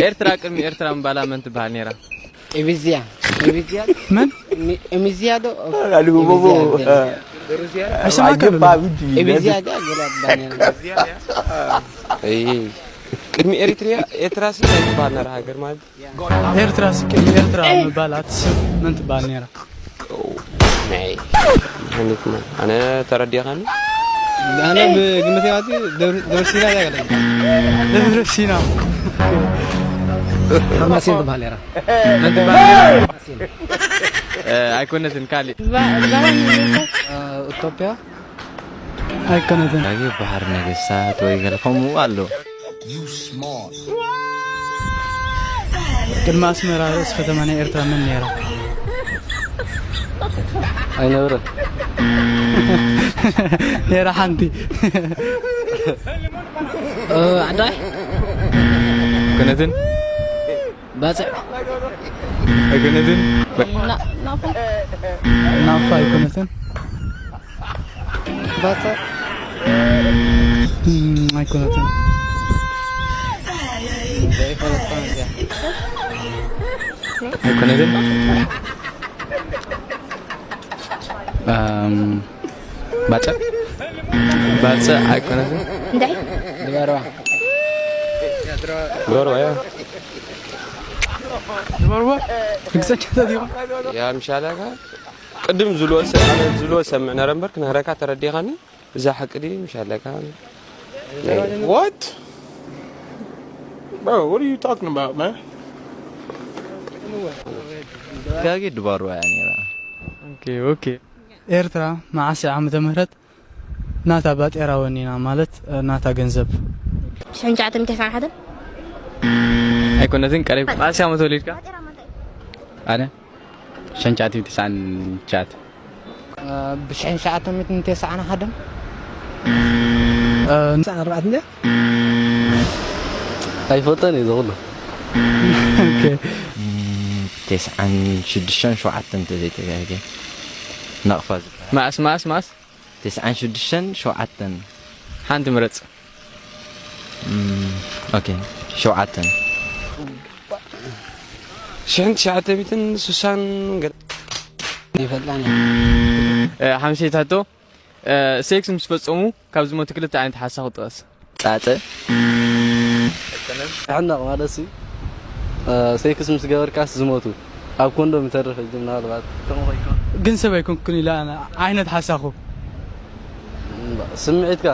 ኤርትራ ቅድሚ ኤርትራ ምባላ መን ትበሃል ነይራ? ኤቢዝያ ኤቢዝያ መን? ኤቢዝያ ዶ? ኣልቦቦ ኣይሰማዕካን። ኣጀባ ብጂ ኤቢዝያ ዶ? ገለ ባኔራ እይ ቅድሚ ኤሪትሪያ ኤርትራ ሲ ናይ ትበሃል ነራ ሃገር ማለት ኤርትራ ሲ ቅድሚ ኤርትራ ምባል ኣትስብ መን ትበሃል ነይራ? ናይ ሃኒክማ ኣነ ተረዲኻኒ ኣነ ብግምት ያዋቲ ደብረ ሲና ያገለኝ ደብረ ሲና። ሓማሴን ትበሃል ነራ። መን ትበሃል ነይራ? እ፣ ኣይኮነትን ካሊእ። ኢትዮጵያ ኣይኮነትን። ዳጊ በሓር ነገስታት ወይ ገለ ከምኡ ኣሎ። ቅድሚ ኣስመራ ርእሲ ከተማ ናይ ኤርትራ መን ነይራ? ኣይነበረን። ነይራ ሓንቲ። ዓዳይ ኣይኮነትን። ባጽዕ ኣይኮነትን። ናፋ ኣይኮነትን። ባጽዕ እም፣ ኣይኮነትን። ኣይኮነትን። እም፣ ባጽዕ ባጽዕ ኣይኮነትን። እንታይ ድባርባ ዶርባ ያ ድባርባ ርግጸኛታት ኢኹም። ያ ምሻላካ ቅድም ዝብልዎ ሰ- ኣነ ዝብልዎ ሰምዕ ነረ እምበር ክነግረካ ተረዲኻኒ። እዛ ሓቂ ድዩ ምሻለካ? What? Bro, what are you talking about, man? ጋጊ ድባሩ እያ ነይራ። ኦኬ ኦኬ። ኤርትራ መዓስ ዓመተ ምህረት ናታ ባጤራ ወኒና ማለት ናታ ገንዘብ? ሽሕን ትሽዓተ ሚእቲ ተስዓን ሓደን ኣይኮነትን ቀሪብ። መዓስ ዓመት ተወሊድካ? ኣነ ሸንቻቲ ትስዓን ቻት ብሽሕን ትሽዓተ ሚእትን ተስዓን ሓደን ንሳን ኣርባዕት እንደ ኣይፈልጠን እዩ ዘብሎ ኦኬ ተስዓን ሽዱሽተን ሸውዓተን እንተዘይተጋግየ ናቕፋ ዝበሃል መዓስ መዓስ መዓስ? ተስዓን ሽዱሽተን ሸውዓተን ሓንቲ ምረጽ። ኦኬ ሸውዓተን ሽሕን ትሽዓተ ሚእትን ስሳን ገለ ይፈልጣን እ፣ ሓምሸይቲ ሕቶ፣ እ፣ ሴክስ ምስ ፈጸሙ ካብ ዝሞቱ ክልተ ዓይነት ሓሳኹ ጥቐስ። ጻጸ ሕነቕ ማለት ሲ ሴክስ ምስ ገበርካስ ዝሞቱ ኣብ ኮንዶም ይተርፍ ሕጂ ምናልባት ከምኡ ከይኮን ግን ሰብ ኣይኮንኩን ኢላ ዓይነት ሓሳኹ ስምዒትካ